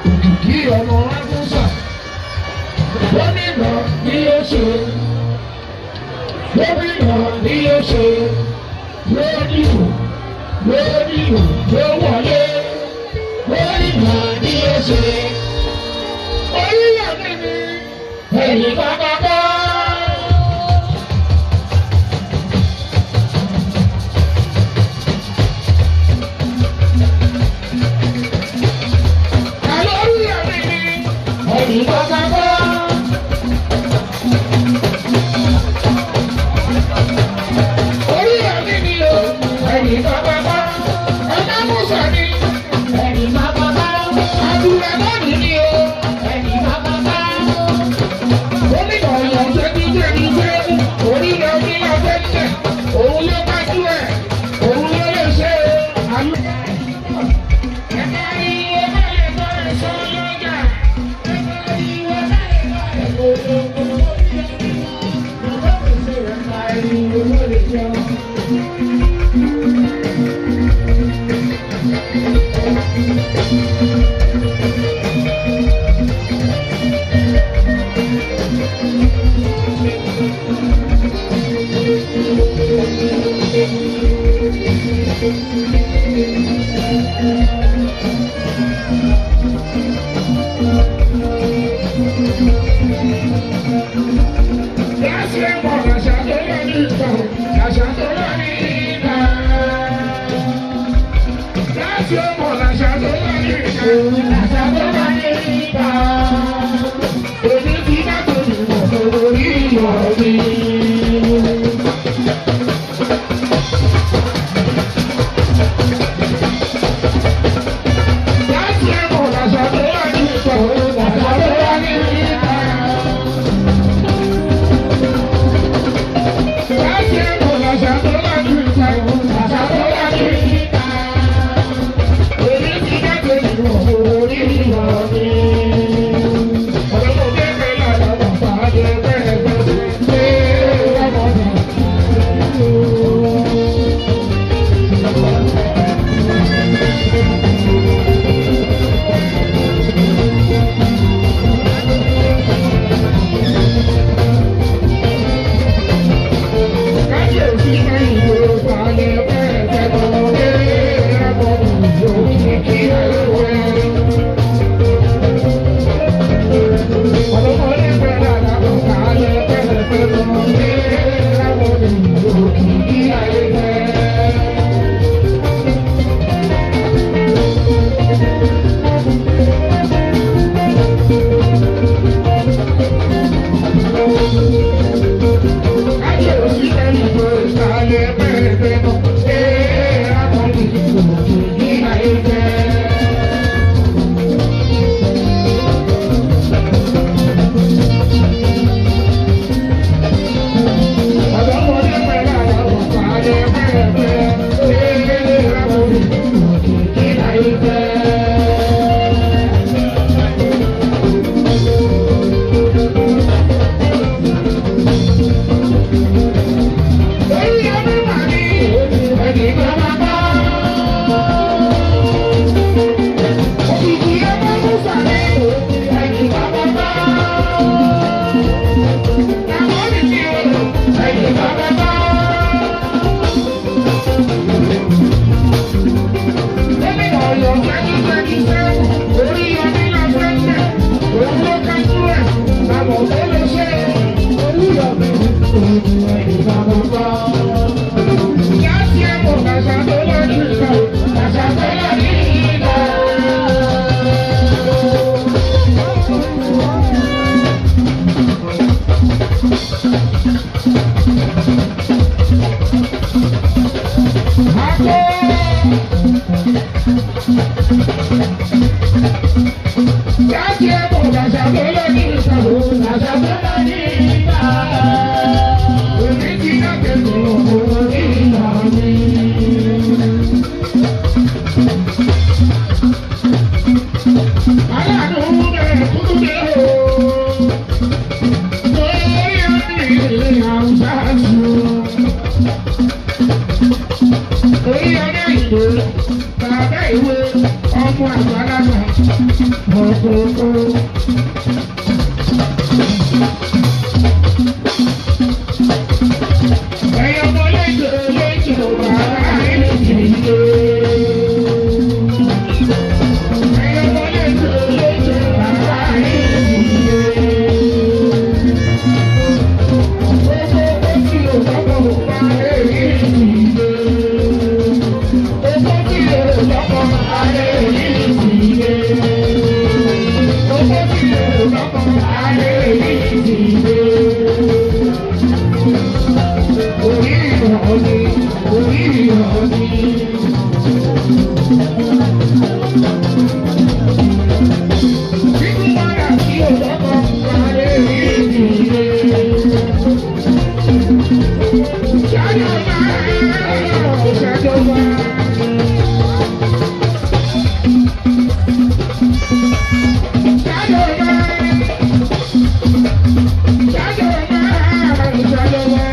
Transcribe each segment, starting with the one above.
Òkìkí ọmọ Ágúnsà. Gómìnà ni yóò ṣe. Gómìnà ni yóò ṣe. Yóò dìbò. Yóò dìbò. Yóò wọlé. Gómìnà ni yóò ṣe. Orílẹ̀ mi ni ẹ̀yìn bàbá bá. Àlórílẹ̀ mi ni ẹ̀yìn bàbá bá. Orílẹ̀ mi ni o, ẹ̀yìn bàbá bá. Ọ̀gá Musa ni Ẹni bàbá bá. Abdulrahman ni o. Ẹni bàbá bá. Gómìnà Ọ̀yọ́ 2027, orílẹ̀ omi la fẹ́ tẹ̀. Òun ló kájú ẹ̀, òun ló lè ṣe é. Àlọ́ ẹ̀ka ìwé má lè bá ẹ̀ sọ lọ́jà. Ẹ̀ka ìwé má lè bá ẹ̀ sọ lọ́jà. Láti ẹ̀mọ̀ àṣà tó lọ ní ìta, àṣà tó lọ ní ìta. Láti ẹ̀mọ̀ àṣà tó lọ ní ìta, àṣà tó lọ ní ìta. Èmi ti bá tòun mọ̀ lórí ìwọ̀ mi. Láti ẹ̀mọ̀ àṣà tó lọ ní ìta, àṣà tó lọ ní ìta. Láti ẹ̀mọ̀ àṣà tó lọ ní ìta, àṣà tó lọ ní ìta. Èmi ti bá tòun mọ̀ lórí ìwọ̀ mi. Ọlọ́mọdé fẹ́ lọ́dọ̀ bàbá jẹ́ bẹ́ẹ̀ bẹ́ẹ̀ bẹ́ẹ̀ ọmọdé. Kábíyèsí máa ń lo balẹ̀ bẹ́ẹ̀ bẹ́ẹ̀ bẹ́ẹ̀ ọmọdé òkìkí ẹ̀wẹ̀. Ọlọ́mọdé fẹ́ lọ́dọ̀ bàbá jẹ́ bẹ́ẹ̀ bẹ́ẹ̀ bẹ́ẹ̀ ọmọdé òkìkí ẹ̀wẹ̀. Kábíyèsí máa ń lo balẹ̀ bẹ́ẹ̀ bẹ́ẹ̀ bẹ́ẹ̀ ọmọdé òkìkí ẹ̀wẹ̀. Ọ̀dọ́mọdé pẹ̀lú àwọn ọ̀pá-ayé pẹ́ẹ́pẹ́ lé lábòrò òkìkí láyé fẹ́. Orí ọdún mà ní ẹnì kan máa bá. Òkìkí ọmọ Musa ní ẹnì kan máa bá. Àwọn mi ò ẹnì kan máa bá. Gómìnà Ọ̀yọ́ 2027, orí ọdún la fẹ́ tẹ̀, òun ló kájú ẹ̀, àmọ̀ tó lè ṣe é. Láti ẹ̀mọ̀ àṣà tó lọ ní ìta, àṣà tó lọ ní ìta. Àgọ́. Láti ẹ̀mọ̀ àṣà tó lọ ní ìta, àṣà tó lọ ní ìta. Èmi ti dákẹ́ sọ̀rọ̀ orí ìlà mi. Aláàánú rẹ̀ kúrú dé o. Lórí ọdún Haúsá sùn. Orí ọdún ìlú, bàbá ìwé, ọmọ àgbàlagbà. Ẹ̀yin ọmọ lẹ́jọ́ lẹ́jọ́ bàbá yìí ti dé. Ẹ̀yin ọmọ lẹ́jọ́ lẹ́jọ́ bàbá yìí ti dé. Gbogbo tí o lọ́kọ̀ bàbá yìí ti dé. Gbogbo tí o lọ́kọ̀ bàbá yìí ti dé. Gbogbo tí o lọ́kọ̀ bàbá yìí ti dé. Orí ìrọ̀lẹ́, orí ìrọ̀lẹ́. Nínú wàrà tí ò lọ́kọ̀, wàrà èyí ìdílé. Ṣájọba, ṣájọba. Ṣájọba, ṣájọba, ṣájọba.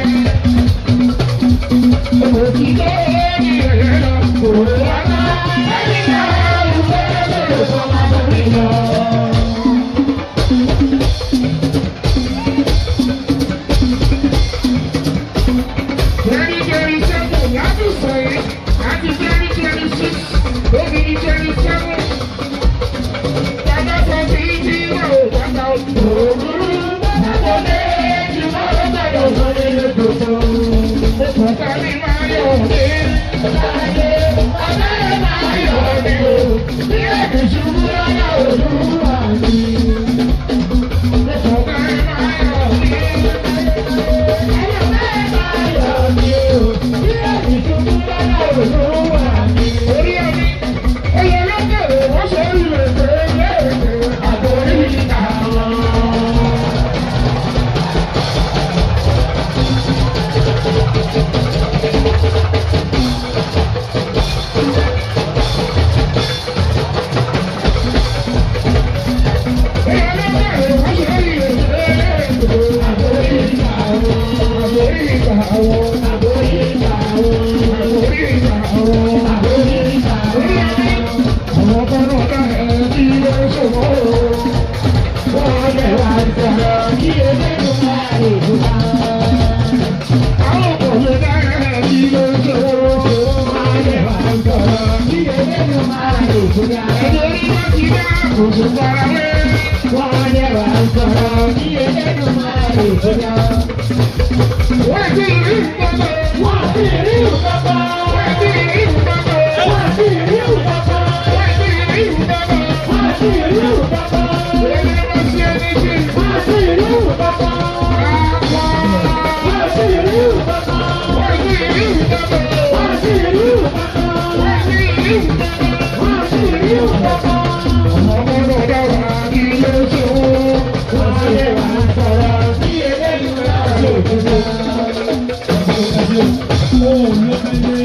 Ó ní pélé,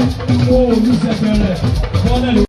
ó ní sẹpẹrẹ, bọ́lẹ̀ ló.